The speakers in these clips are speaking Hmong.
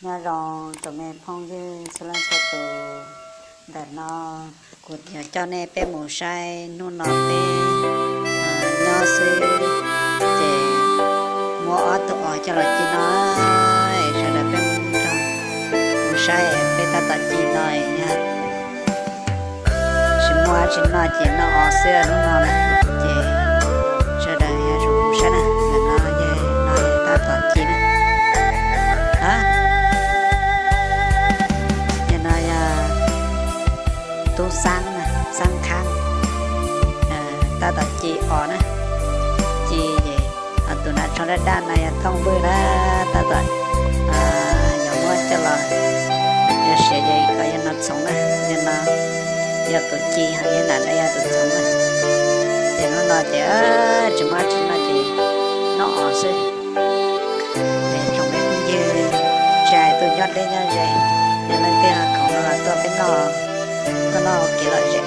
Nyob zoo tsoom me phooj ywg txhua leej txhua tus, ntawm no kuv yuav coj nej peb mus saib hnub no peb nyob xwb, ces muab ob tug os coj los ci no, sawv daws peb mus saib peb tab tom ci no yog tsis muaj dab tsi noj ces noj os xwb hnub no na, ces sawv daws yuav tsum mus saib na, ntawm no yog no tab tom ci na. Nim no yog tub Xab, Xab Khab tab tom ci os na, ci es tus hnav tsho daj daj no yog Thooj Vwj na, tab tom yuav muab coj los, yuav siav ces kom yog no txhoov na, yog no yog tus ci, yog nam no yog tus txhoov na. Ces hnub no ces tsis muaj dab tsi noj ces noj os xwb. Es tsoom me phooj ywg, tsis hais tus nyob deb nyob ze, yog leej twg ho khoom no los tuaj peb noj, tuaj noj ua kev lom zem.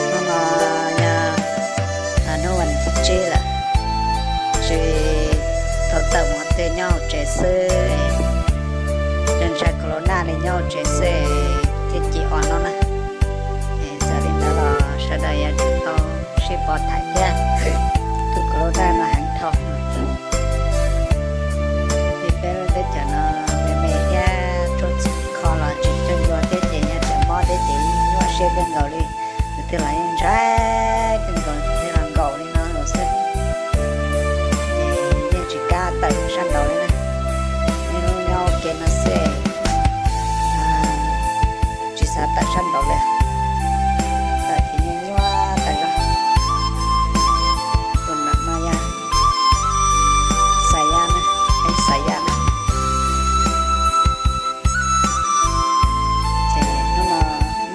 Hnub no yog hnub vas thib tsib lawm, tsis tau tawm mus qhov twg, nyob hauv tsev xwb, ntshai corona li, nyob hauv tsev xwb thiaj ci os no na. Txawm li ntawd los sawv daws yuav tsum tau sib pov thaiv thiab, tus corona no heev dhau. Vim peb lub teb chaws no me me thiab, tsuas txhim kho los tsis cuag yuav thiab ces yog tseem mob thiab ces nyuaj siab kawg nkaus li. Tus twg los yeej ntshai kawg nkaus, thiaj los nkaum li no los xwb. Ces yeej tsis kam tawm sab nraud li na, yeej nyob ua ke no xwb, tsis xav tawm sab nraud li. Tawm ces yeej nyuaj tas zog. Tus nam no yog Xayab na, Xayab na. Ces hnub no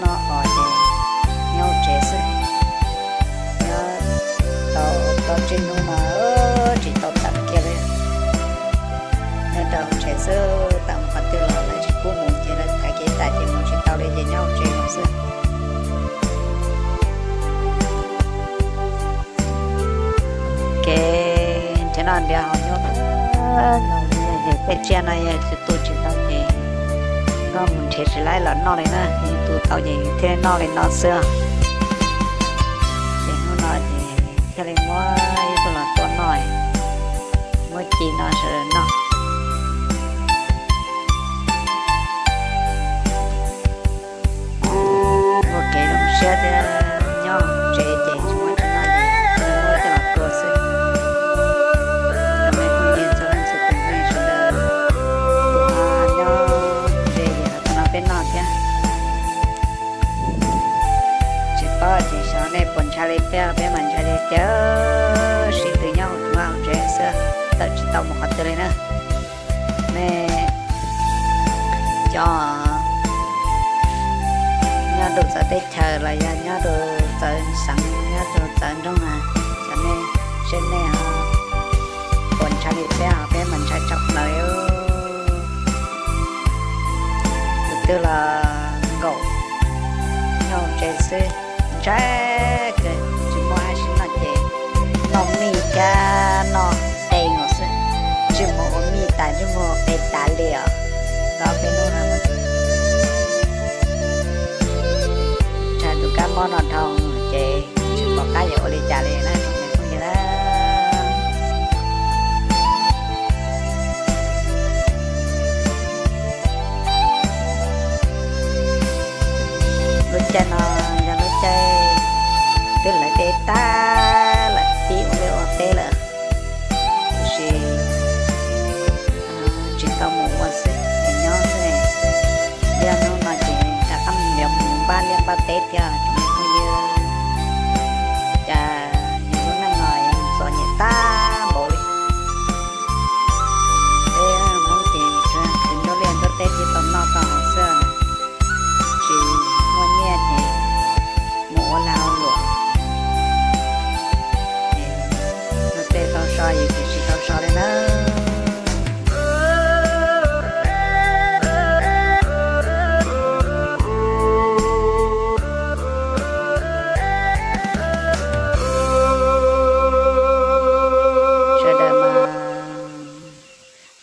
noj os ces nyob hauv tsev xwb, nyob tau plaub tsib hnub no tsis tau tawm kiag li. Nyob rau hauv tsev xwb, tawm mus qhov twg los lawv tsis pub mus ces lawv thaiv kev tawm ces mus tsis tau li ces nyob hauv tsev no xwb. Kev nrhiav noj nrhiav haus nyuaj nkaus li, tej tsiaj no yog tus tu tsis tau ces koj mus nrhiav tsis laib los noj li na, yog tus tu tau ces thiaj noj li no xwb. Ces hnub no ces thiaj li muab ib tug los tua noj, muab ci no sawv daws noj. Ua kev zoo siab thiab, nyob hauv tsev ces tsis muaj dab tsi noj ces muab coj los tua xwb. Cov me phooj ywg txhua leej txhua tus, nej sawv daws nyob ze ces los tua no peb noj thiab. Tsis paub tias xyov nej puas ntshai li peb, peb mas ntshai tiag tiag, sib tw nyob hauv tsev xwb, tawm tsis tau mus qhov twg li na. Nej cov nyob rau txawv teb chaws los yog nyob rau txawv xeev, nyob rau txawv nroog na, xyov nej, seb nej ho puas ntshai li peb, ho peb mas ntshai tshaj plaws li. Tus twg los nkaum nyob hauv tsev xwb, ntshai kawg, tsis muaj dab tsi noj ces noj mij thiab noj qe nkaus xwb, ntsej muag ua mij tas ntsej muag ua qe tas li os. Tau peb hnub no ntshai tus kab mob no dhau ces tsis pom qab yuav ua li cas li na tsoom me phooj ywg na. Lub caij no yog lub caij twb lawv dej tag lawm, pib ua liaj ua teb lawm, tiam sis tsis tau mus ua xwb, nyob xwb. Yog hnub no ces rov qab mus liaj mus npaj liaj npaj teb thiab tsoom me phooj ywg. Cas yus lub neej no yuav txom nyem tag npaum li. Peb Hmoob ces tsuas khwv nruab liaj nruab teb thiaj tau noj tau haus xwb, tsis muaj nyiaj ces mus ua lag ua luam, luag tej tau so yus ces tsis tau so li na.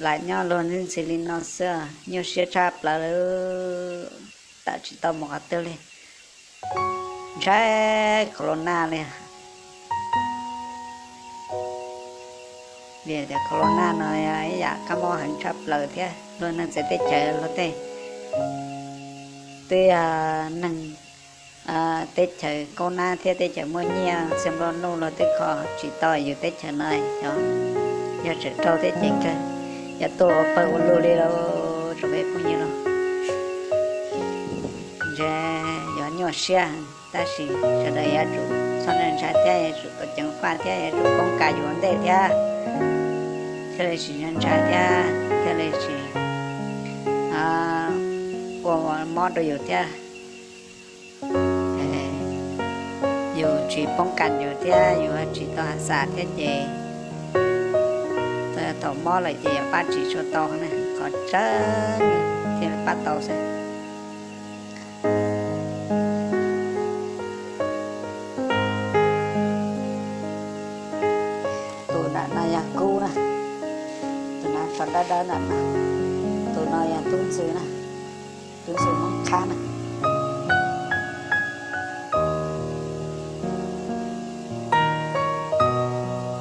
lam nyob luag ntxhi ntxhi li no xwb, nyuaj siab tshaj plaws li, tawm tsis tau mus qhov twg li. Ntshai corona li. Vim tias corona no ib yam kab mob heev tshaj plaws thiab luag neeg txawv teb chaws luag tej twb yog neeg teb chaws kaub nab thiab teb chaws muaj nyiaj txiag nplua nuj luag twb kho tsis tau yus teb chaws no. Yog tseem raug thiab ces kawg, yog tuaj ua pawg ua lug li lauj tsoom phooj ywg lauj. Ntshe yuav nyuaj siab, tab sis sawv daws yuav tsum txhob ntshai ntshai thiab yuav tsum tau ceev faj thiab yuav tsum poob kas yus ua ntej thiab, thiaj li tsis ntshai ntshai thiab thiaj li tsis ua mob rau yus thiab. Yus tsis poob kas yus thiab yus tsis tau has xas thiab ces thaum mob lawm ces yuav pab tsis tshua tau na, qhov tsawg thiaj pab tau xwb. Tus nram no yog Kub na, tus no tsho dawb dawb nram no, tus no yog Tub Ntxwg na, Tub Ntxwg Hmoob Qhab na.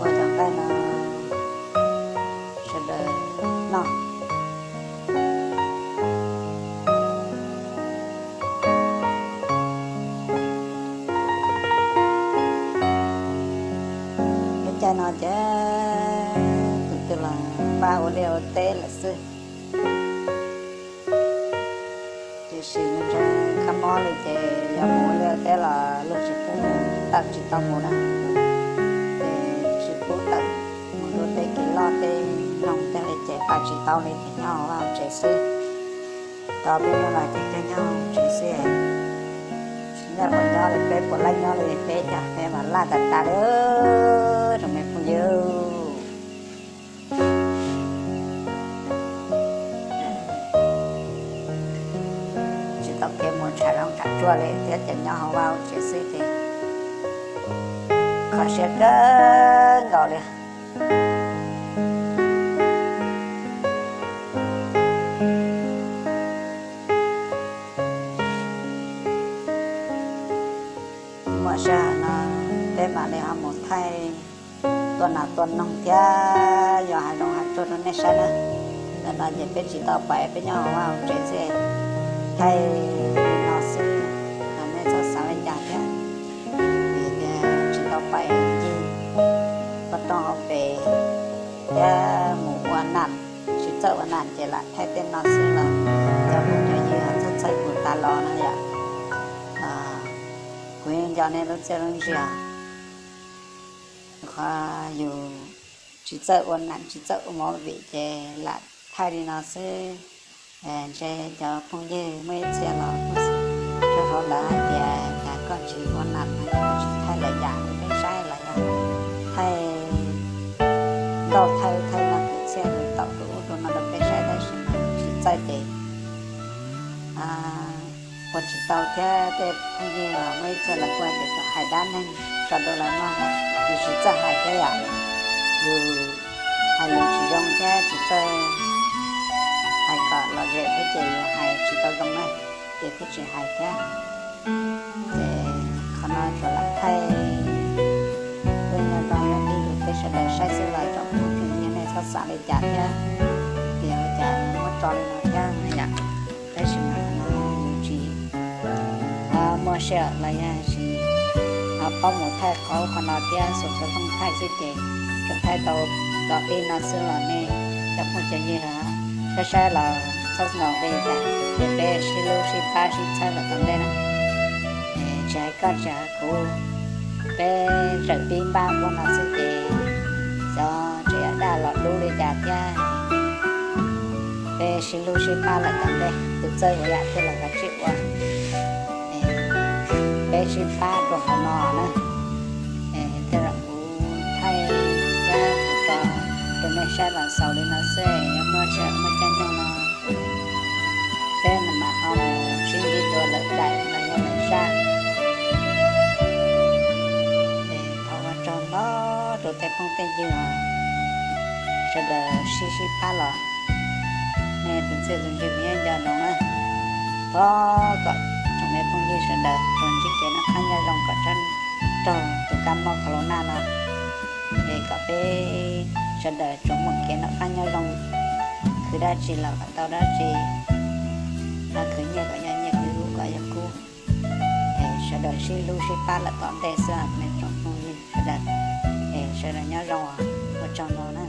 Ua cov nqaij no sawv daws noj. Lub caij no ces tus twg los pab ua liaj ua teb lawm xwb. Tiam sis ntshe kab mob li ces yog mus ua liaj ua teb los luag tsis pub mus, tawm tsis tau mus na. Ces tsis pub tawm mus rau tej kev loj tej noog tej li ces pab tsis tau li ces nyob hauv vaj hauv tsev xwb. Cov peb no los ces nyob hauv tsev xwb. Tsis nyob puas nyob li peb puas laj nyob li peb cov peb mas laj tas tas li tsoom me phooj ywg. Tsis tau kev mus tsham zoov tsham tsuag li thiab ces nyob hauv vaj hauv tsev xwb ces kho siab kawg nkaus li. Muaj sij hawm no peb mam li ho mus thaij tua nas tua noog thiab yos hav zoov hav tsuag rau nej saib na. Ntawm no ces peb tsis tau pais, peb nyob hauv vaj hauv tsev xwb, thaij li no xwb, nej txhob xav li cas thiab. Vim tias tsis tau pais ncig pov roob hauv pes thiab mus ua nam, tsis txawj ua nam ces lam thaij tej no xwb los cov phooj cov ywg txhob txhawj kuv tas los no yom. Kuv yeej nco nej lub txiaj lub ntsig. Qhov yus tsis txawj ua nam tsis txawj ua movie ces lam thaij li no xwb. Ntshe cov phooj ywg muaj ib txhia los muaj sab hauv lawv hais tias cas koj tsis ua nam no, koj tsis thaij lawv yam rau peb saib los yog thaij nkauj thawj thawj no kwv txhiaj lus taum rau ub rau no rau peb saib tab sis mas tsis txawj ces ua tsis tau thiab. Tej phooj ywg los muaj ib txhia lawv kuj hais tias kom hais dab neeg tso rau lawv mloog no, yus tsis txawj hais thiab yom. Yus hais lus tsis zoo thiab tsis txawj hais kom lom zem thiab ces yus hais tsis tau zoo na, ces thiaj tsis hais thiab. Ces qhov no tsuas lam thaij tuaj nyob rau ib lus peb sawv daws saib xwb los tsoom phooj tsoom ywg nej txhob xav li cas thiab. Tias ua cas muab tso li no thiab no yom. Tab sis mas qhov no yus tsis muaj sij hawm los yog tsis paub mus thaij qhov ub qhov no thiab xuas xov tooj thaij xwb ces tsuas thaij tau los li no xwb los nej cov phooj cov ywg saib saib los txhob ntaus nqi cas, ces peb sib hlub sib pab sib txhawb los tom ntej na. Tsis hais koj tsis hais kuv, peb zawm pib npaj ua no xwb ces xyov tseem yuav daj los dub li cas thiab. Peb sib hlub sib pab lawm tom ntej, tus txawj ua yam twg los kav tsij ua. Peb sib pab rau hauv no na. Tej zaum kuv thaij thiab kuv tso rau nej saib los xaus li no xwb, yog muaj sij hawm muaj caij nyoog no peb mam ho mus sib ntsib dua lawm daim los yog lawm zaj. Thov ua tsaug ntau rau tej phooj tej ywg os. sawv daws sib sib pab los nej tus txiaj tus ntsig kuv nyob nco ntsoov na. Thov kom tsoom me phooj ywg sawv daws tsuas ntsib kev noj qab nyob zoo kom raug tus kab mob corona no, es kom peb sawv daws tsuas muaj kev noj qab nyob zoo, khwv dab tsi los kom tau dab tsi, khwv nyiaj kom yog nyiaj, khwv kub kom yog kub, es sawv daws sib hlub sib pab lawm tom ntej xwb me tsoom phooj ywg sawv daws, es sawv daws nyob zoo, ua tsaug ntau na.